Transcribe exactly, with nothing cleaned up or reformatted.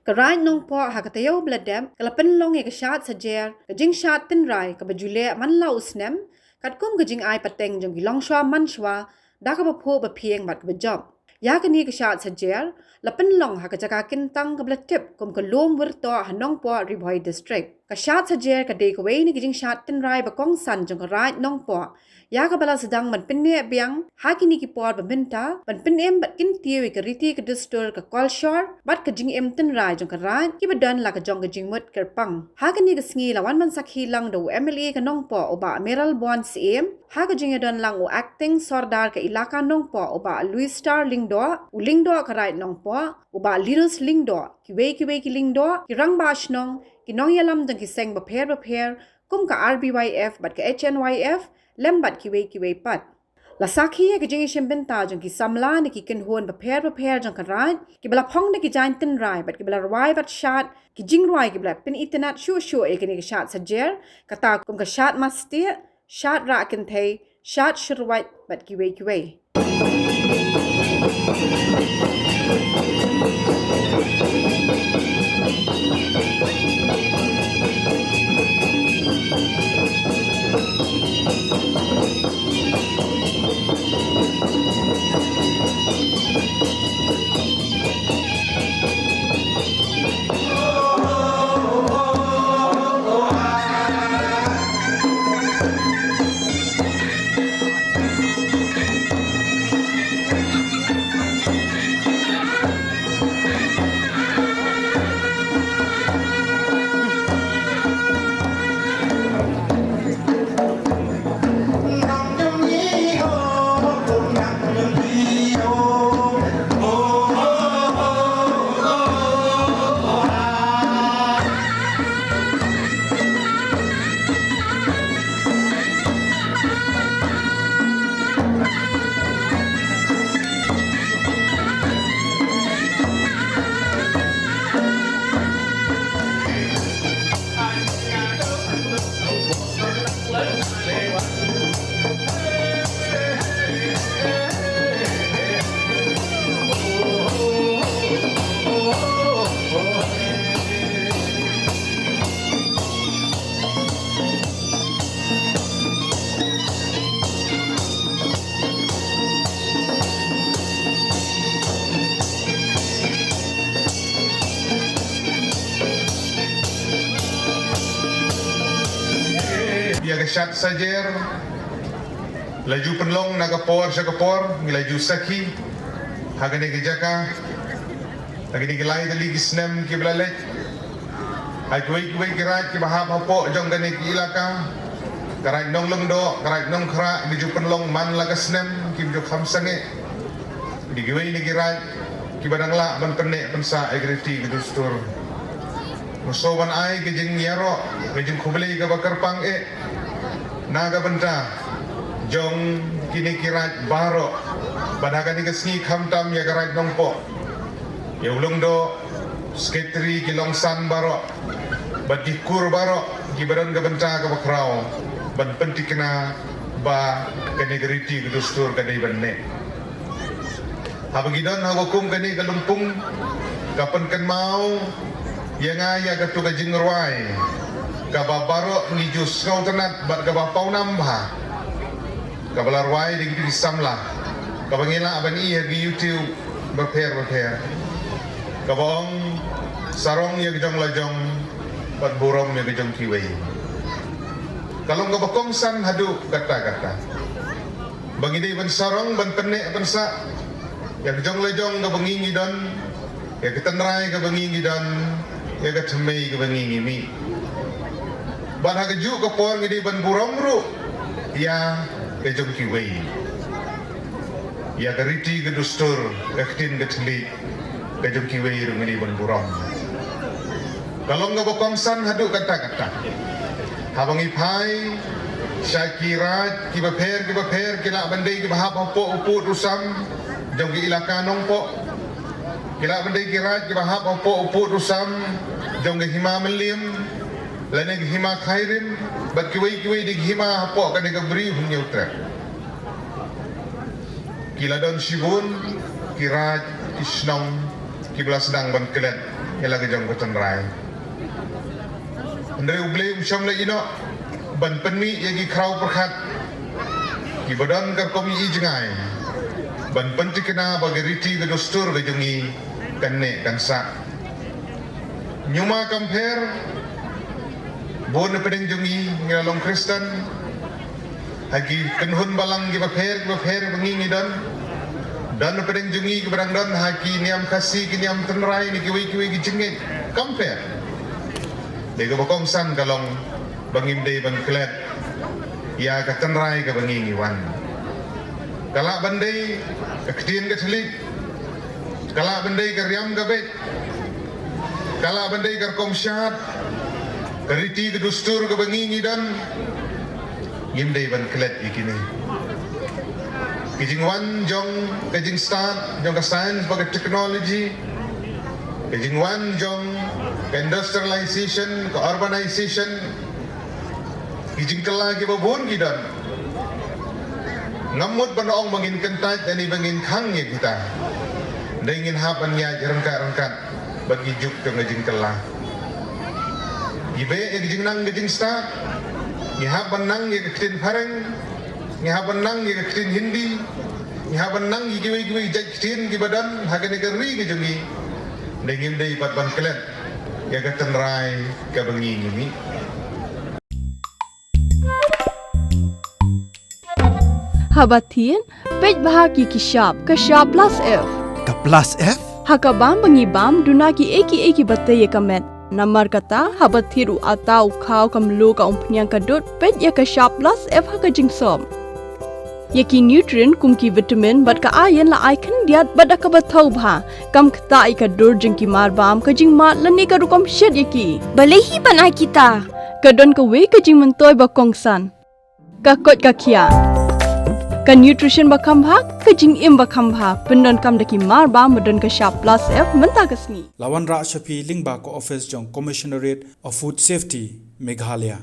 Ka Raid Nongpoh ha ka taïew ba la dep ka la pynlong ïa ka shad sajer, ka jingshad tynrai kaba ju leh man la u snem, katkum ka jingai pateng jong ki longshuwa mansuwa, da kaba phuh ba phieng bad kaba jop. Ïa kane ka shad sajer la pynlong ha ka jaka kyntang kaba la tip kum ka Lum Wirtoh ha Nongpoh, Ri Bhoi District. Ka shad sajer ka dei kawei na ki jingshad tynrai ba kongsan jong ka Raid Nongpoh, ïa kaba la sdang ban pynneh biang ha kine ki por ba mynta, ban pynim bad kyntiew ïa ka riti ka dustur, ka kolshor bad ka jingim tynrai jong ka Raid, kiba don la ka jong ka jingmut kyrpang. Ha kane ka sngi la wan ban sakhi lang da u M L A ka Nongpoh, u Bah Mayralborn Syiem, ha ka jingïadon lang u Acting Sordar ka Elaka Nongpoh, u Bah Louis Star Lyngdoh, u Lyngdoh ka Raid Nongpoh, u Bah Linus Lyngdoh, kiwei kiwei ki Lyngdoh, ki Rangbah Shnong, ki nongïalam jong ki seng bapher bapher kum ka R B Y F bad ka H N Y F, lem bad kiwei kiwei pat. La sakhi ïa ka jingïashim bynta jong ki samla na ki kynhun bapher bapher jong ka Raid, kiba la phong da ki jaiñ tynrai bad kiba la rwai bad shad ki jingrwai kiba la pynitynnad shuh shuh ïa kane ka shad sajer, kata kum ka shad mastieh, shad rah kynthei, shad shyrwait bad kiwei kiwei. Ïa ka shad sajer la ju pynlong na ka por sha ka por, ngi la ju sakhi ha kane ka jaka ha kine ki lai tylli ki snem kiba la leit. Ha kiwei kiwei ki raid kiba hap hapoh jong kane ka ilaka, ka Raid Nonglyngdoh, ka Raid Nongkhrah, ki ju pynlong man la ka snem, kim ju kham sangeh. Dei kiwei na ki raid kiba dang lah ban pynneh pynsah ïa ka riti ka dustur. Nga sngewbha ban ai ka jingïaroh, ka jingkhublei kaba kyrpang eh na ka bynta jong kine ki raid baroh, bad ha kane ka sngi khamtam ïa ka Raid Nongpoh, ïa u Lyngdoh, Secretary, ki Longsan baroh bad ki kur baroh kiba don ka bynta kaba khraw ban pynthikna ba kane ka riti ka dustur ka dei ban neh. Haba ngi don ha ka kum kane ka lympung, ka pynkynmaw ïa nga ïa katu ka jingrwai kaba baroh ngi ju sngewtynnad bad kaba pawnam bha, kaba la rwai da ki samla, kaba ngi lah ban ïohi ha ki YouTube bapher bapher, kaba ong: Sarong ïa ka jong la jong bad burom ïa ka jong kiwei. Ka long kaba kongsan haduh katta katta ba ngi dei ban sarong, ban pynneh pynsah ïa ka jong la jong kaba ngi ngi don, ïa ka tynrai kaba ngi ngi don, ïa ka thymmei kaba ngi ngi mih. Bad ha kajuh ka por ngi dei ban burom ruh ïa ka jong kiwei, ïa ka riti ka dustur, ka ktien ka thylliej ka jong kiwei ruh ngi dei ban burom. Ka long kaba kongsan haduh katta katta. Haba ngi phai sha ki raid kiba pher kiba pher, ki lah ban dei kiba hap hapoh u pud u sam jong ka ilaka Nongpoh, ki lah ban dei ki raid kiba hap hapoh u pud u sam jong ka hima Mylliem lane ka hima Khyrim, bad kiwei kiwei de ki hima hapoh kane ka Bri u Hynñiewtrep. Ki la don shibun ki raid, ki shnong, kiba la sdang ban klet ïa la ka jong ka tynrai. Hynrei U Blei um shym la ïehnoh ban pynmih ïa ki khraw pyrkhat kiba don ka rukom ïohi jngai ban pyntikna ba ka riti ka dustur ka jong ngi kan neh kan sah. Ñiuma kam pher, bun na pdeng jong ngi ngi la long Khristan ha ki kynhun balang kiba pher kiba pher ba ngi ngi don. Don na pdeng jong ngi kiba dang don ha ki niam Khasi, ki niam tynrai, ne kiwei kiwei ki jingngeit, kam pher. Dei kaba kongsan ka long ba ngim dei ban klet ïa ka tynrai kaba ngi ngi wan. Ka lah ban dei ka ktien ka thylliej, ka lah ban dei ka riam ka beit, ka lah ban dei ka rukom shad, ka riti ka dustur kaba ngi ngi don. Ngim dei ban klet ïa kine. Ka jingwan jong ka jingstad jong ka science bad ka technology, ka jingwan jong ka industrialization, ka urbanization, ki jingkylla kiba bun ki don. Ngam mut ban ong ba ngin kyntait lane ba ngin khang ïa kita. Dei ngin hap ban ïaid ryngkat ryngkat bad ki juk jong ka jingkylla. Ngi beh ïa ka jingnang ka jingstad, ngi hap ban nang ïa ka ktien phareng, ngi hap ban nang ïa ka ktien Hindi, ngi hap ban nang ïa kiwei kiwei jait ktien kiba don ha kane ka ri ka jong ngi. Dei ngim dei pat ban klet ïa ka tynrai kaba ngi ngi mih. Haba thied, peit bha ki ki shap, ka shap plus F. Ka plus F? Ha ka bam ba ngi bam, duna ki ei ki ei kiba tei ïa ka met. Namar kata, haba thied u ata u khaw ka mluh ka umphniang ka dud, peit ïa ka shap plus F ha ka jingsop. Ïa ki nutrient kum ki vitamin bad ka iron la ai khyndiat bad da kaba thaw bha. Kam ktah ïa ka dur jong ki mar bam, ka jingmad lane ka rukom shet ïa ki. Balei hi ban ai kita? Ka don kawei ka jingmyntoi ba kongsan. Ka koit ka khiah. Ka nutrition ba kham bha, ka jingim ba kham bha. Pyndonkam da ki mar bam ba don ka shap plus F mynta ka sngi. La wanrah sha phi lyngba ka office jong Commissionerate of Food Safety, Meghalaya.